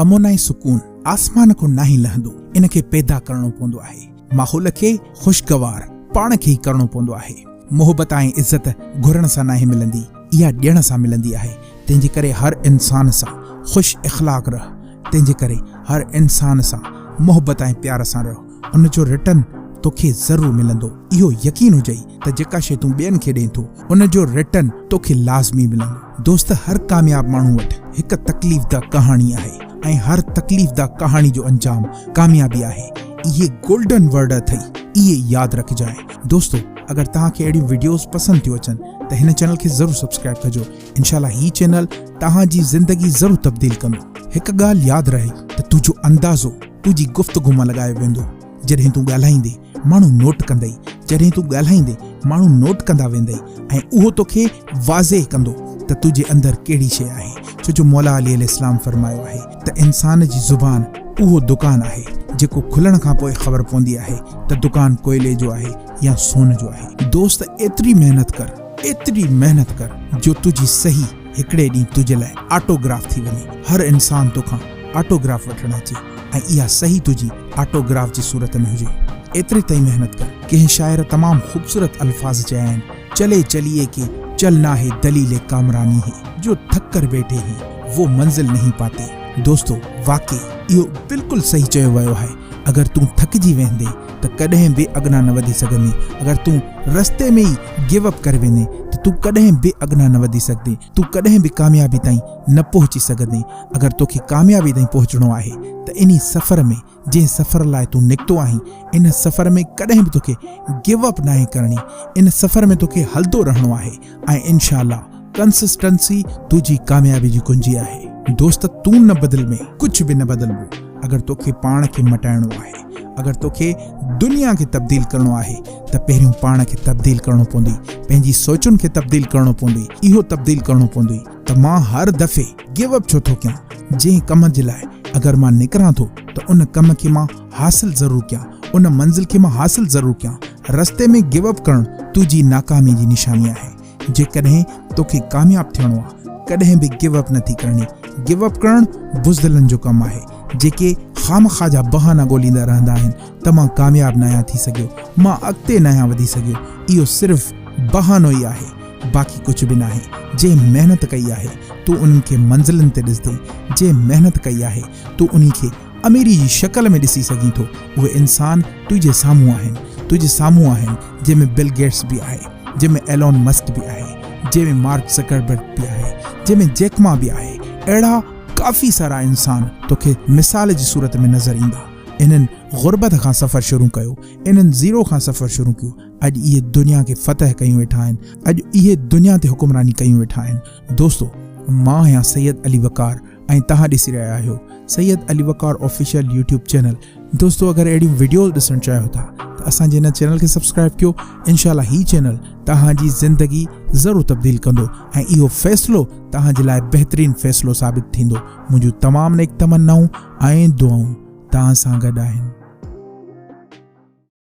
امن ۽ سڪون آسمان کان ناهي لهندو، ان کي پيدا ڪرڻو پوندو آهي. ماحول کي خوشگوار پاڻ کي ئي ڪرڻو پوندو آهي. محبت ۽ عزت گهرڻ سان ناهي ملندي، اها ڏيڻ سان ملندي آهي. تنهن جي ڪري هر انسان سان خوش اخلاق رهه، تنهن جي ڪري هر انسان سان محبت ۽ پيار سان رهه. ان جو رٽن توکي ضرور ملندو. اهو يقين هجئي ته جيڪا شيء تون ٻين کي ڏئين ٿو، ان جو رٽن توکي لازمي ملندو. دوست هر ڪامياب ماڻهو وٽ هڪ تڪليف ده ڪهاڻي آهي ۽ هر تڪليف ده ڪهاڻي جو انجام ڪاميابي آهي. اهي گولڊن ورڊ اٿئي، اهي ياد رکجانء. دوستو اگر توهان کي اهڙيون وڊيوز پسند ٿيون اچن ته هن چينل کي ضرور سبسڪرائب ڪجو. انشاء الله هي چينل توهان جي زندگي ضرور تبديل ڪندو. هڪ ڳالهه ياد رهي ته تنهنجو اندازو تنهنجي گفتگو مان لڳايو ويندو. جڏهن تون ڳالهائيندين ماڻهو نوٽ ڪندئي، جڏهن تون ڳالهائيندين ماڻهو نوٽ ڪندا ويندئي ۽ اهو توکي واضح ڪندو ته تنهنجي اندر ڪهڙي شيء آهي. ڇو جو مولا علي عليه السلام فرمايو آهي ته انسان جي زبان اهو دڪان آهي جيڪو کلڻ کان پوء خبر پوندي آهي ته دڪان ڪوئلي جو آهي يا سون جو آهي. دوست ايتري محنت ڪر، ايتري محنت ڪر جو تنهنجي صحيح هڪڙي ڏينهن تنهنجي لاء آٽوگراف ٿي وڃي. هر انسان توکان آٽوگراف وٺڻ اچي ۽ اها صحيح تنهنجي آٽوگراف جي صورت ۾ هجي. ايتري تائين محنت ڪر. ڪنهن شاعر تمام خوبصورت الفاظ چيا آهن، چلي چليي ڪي چلنا هي دليل ڪامراني هي، جو ٿڪ ڪر بيٺي هين وو منزل نهين پاتي. دوستو واقعي اهو بلڪل صحيح چيو ويو آهي اگر تون ٿڪجي ويهندين ته ڪڏهن به اڳنا نه وڌي سگهندين، اگر تون رستي ۾ ئي گيو اپ ڪري ويندين ته تون ڪڏهن به اڳنا نه وڌي سگهندين، تون ڪڏهن به ڪاميابي تائين نه پهچي سگهندين. اگر توکي ڪاميابي تائين پهچڻو آهي ته انهي سفر ۾ جنهن سفر لاء تون نڪتو آهين ان سفر ۾ ڪڏهن به توکي گيو اپ ناهي ڪرڻي، ان سفر ۾ توکي هلندو رهڻو آهي ۽ انشاء الله ڪنسسٽنسي تنهنجي ڪاميابي جي ڪنجي آهي. دوست تون نه بدلبين ڪجهه به نه بدلبو اگر توکي پاڻ کي مٽائڻو آهي اگر توکي دنيا کي تبديل ڪرڻو آهي ته پهريون پاڻ کي تبديل ڪرڻو پوندئي پنهنجي سوچن کي تبديل ڪرڻو پوندئي اهو تبديل ڪرڻو پوندئي ته مان هر دفعي گيو اپ ڇو ٿو ڪيان جنهن ڪم جي لاء اگر مان نڪران ٿو ته ان ڪم کي مان حاصل ضرور ڪيان ان منزل کي مان حاصل ضرور ڪيان رستي ۾ گيو اپ ڪرڻ تنهنجي ناڪامي جي نشاني آهي جيڪڏهن توکي ڪامياب ٿيڻو آ ڪڏهن به گيو اپ نٿي ڪرڻي گيو اپ ڪرڻ بزدلن جو ڪم آهي جيڪي خامخواه جا بهانا ڳوليندا رهندا آهن ته مان ڪامياب ناهيان ٿي سگهيو مان اڳتي ناهيان وڌي سگهيو اهو صرف بهانو ئي آهي باقي ڪجهه به ناهي جنهن محنت ڪئي آهي تون انهن کي منزلن تي ڏسندين جنهن محنت ڪئي آهي تون انهي کي اميري جي شڪل ۾ ڏسي سگهين ٿو اهي انسان تنهنجي سامهون آهن تنهنجي سامهون آهن جنهن ۾ بل گيٽس به آهي جنهن ۾ ايلون مسڪ به آهي جنهن ۾ مارڪ زڪربرگ به آهي جنهن ۾ جيڪ ما به آهي اهڙا ڪافي سارا انسان توکي مثال جي صورت ۾ نظر ايندا انهن غربت کان سفر شروع ڪيو انهن زيرو کان سفر شروع ڪيو اڄ اهي دنيا کي فتح ڪيون ويٺا آهن اڄ اهي دنيا تي حڪمراني ڪيون ويٺا آهن دوستو مان آهيان سيد علي وقار ۽ توهان ڏسي رهيا آهيو Syed Ali Waqar official YouTube channel دوستو اگر اهڙيون وڊيوز ڏسڻ چاهيو ٿا ته اسان جي هن چينل کي سبسڪرائب ڪيو انشاء الله هي چينل توهان جي زندگي ضرور تبديل ڪندو ۽ اهو فيصلو توهان جي لاء بهترين فيصلو ثابت ٿيندو منهنجون تمام نيڪ تمنائون ۽ دعائون توهان سان گڏ آهن.